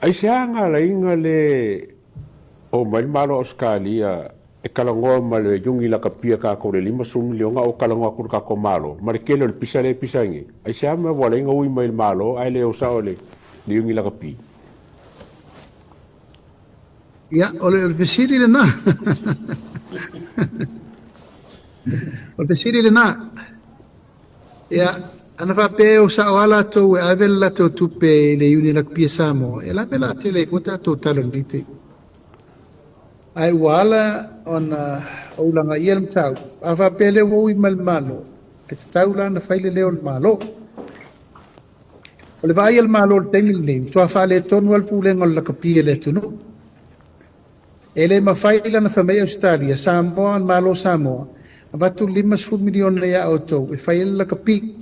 Aisea galaiga le omai le Malo o Ausetalia e talanoa ma le iuni lakapia tatou le 50 miliona o talanoa atu le tatou Malo ma le tele o le pisa lea e pisa ai nei? Aisea mea ua alai ona ui mai le Malo ae le o sao le iuni lakapi? Ia, o le fesili lena. O le fesili lena. Ia, ana faapea e o sao lava latou e ave le latou tupe i le Iuni Lakapi a Samoa, e lave la tele ai fua tatou tala i lenei taimi. Ae ua ala ona ou lagaia le mataupu, a faapea lea ua ui mai le Malo, e tatau la ona fai le leo o le Malo. O le vaai a le Malo i le taimi lenei, matua faaletonu lava le pulega o le lakapi a le atunuu. E le mafai lana fai mai Ausetalia, Samoa, le Malo o Samoa, avatu le 50 miliona ia outou e fai ai le lakapi.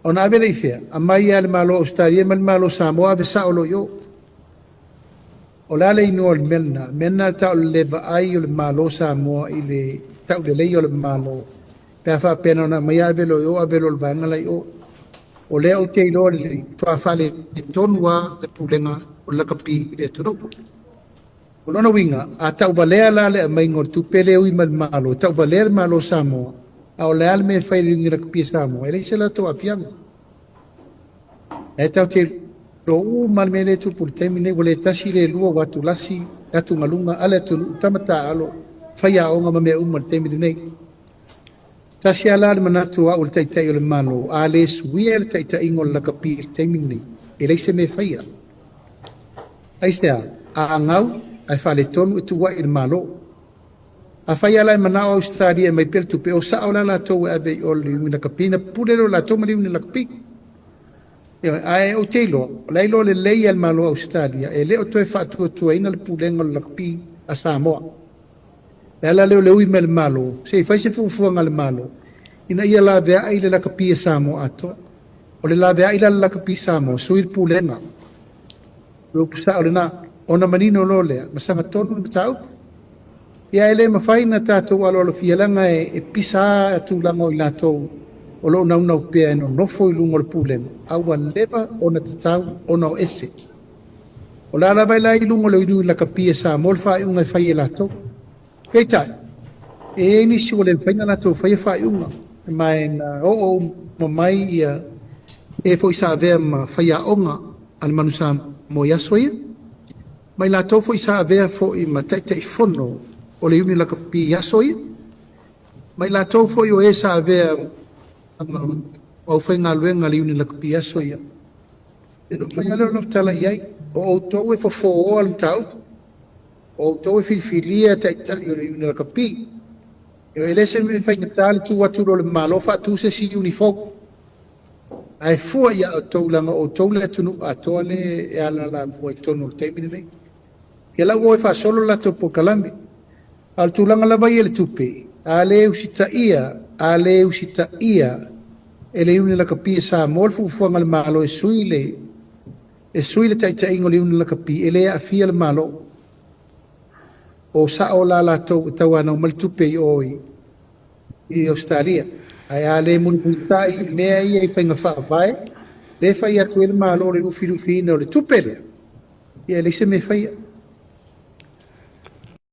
Ona ave lea i fea? Aumai lava e le Malo o Ausetalia ma le Malo o Samoa ave sao loa i o. O le a le inoa o le mea lena? O le mea lena e tau o le le vaai o le Malo o Samoa i le tauleleia o le Malo pe a faapea na ona aumai ave loa i o ave loa i le vaega la i o. O lea ou te iloa lelei, matua faaletonu lava le pulega o le lakapi i le atunuu. O lona uiga, a tauvalea la le aumaiga o le tupe lea e ui mai le Malo, e tauvalea le Malo o Samoa, a o le a le mea e fai e le Iuni Lakapi a Samoa, e leai se latou aafiaga. E tatou te iloa uma le mea lea e tupu i le taimi lenei, ua le tasi le lua, ua atulasi, atugaluga a le atunuu, tama taaalo, faiaoga ma mea uma i le taimi lenei. Tasi lava la le manatu o au o le Taitai o le Malo, a le suia le taitaiga o le lakapi i le taimi lenei, e leai se mea e faia. Aisea? A gau ae faaletonu e tuuai i le Malo. Afai lava la e manao Ausetalia e aumai pea le tupe, o sao la latou e ave i o le iuni lakapi, na pule loa latou ma le iuni lakapi. Ioe, ae ou te iloa, o la e iloa lelei e le Malo o Ausetalia, e le o toe faatuatuaina le pulega o le lakapi a Samoa. Le ala lea o le ui mai le Malo, se i fai se fuafuaga a le Malo, ina ia laveai le lakapi a Samoa atoa. O le laveai la le lakapi Samoa, sui le pulega. O le upu sao lena, ona manino loa lea, ma sagatonu le mataupu. Ia e le mafai ona tatou aloalofia leaga e pisa lava tulaga o i latou o lo o naunau pea e nonofo i luga o le pulega, a ua leva ona tatau ona o ese. O le a lava la i luga o le ului lakapi e Samoa le faaiuga e fai e latou. Peitai, e i ai nisi ua le mafai ona latou faia faaiuga, ma e na oo uma mai ia e foi sa avea ma faiaoga a le Manu Samoa i aso ia, ma i latou foi sa avea foi ma Taitaifono o le Iuni Lakapi i aso ia, ma i latou foi o e sa avea ma aufaigaluega a le Iuni Lakapi i aso ia. Ona fai lea o lau tala i ai, o outou e fofooa le mataupu, o outou e filifilia taitai o le Iuni Lakapi. E le se mea faigata le tu atu loa o le Malo faatu se isi iuni fou. Ae fua ia outou leaga o outou le atunuu atoa le e alaala mua i totonu o le taimi lenei. Ia la ua o e faasolo le latou polokalame. A o le tulaga lava ia i le tupe, a le usitaia, a le usitaia e le Iuni Lakapi e Samoa le fuafuaga a le Malo e sui le, e sui le taitaiga o le Iuni Lakapi, e le aafia le Malo. O sao la latou e tauanau mai le tupe i o i, i Ausetalia. Ae a le mulimulitai i mea ia i faiga faavae, le fai atu ai le Malo le lufilufiina o le tupe lea, ia e leai se mea e faia.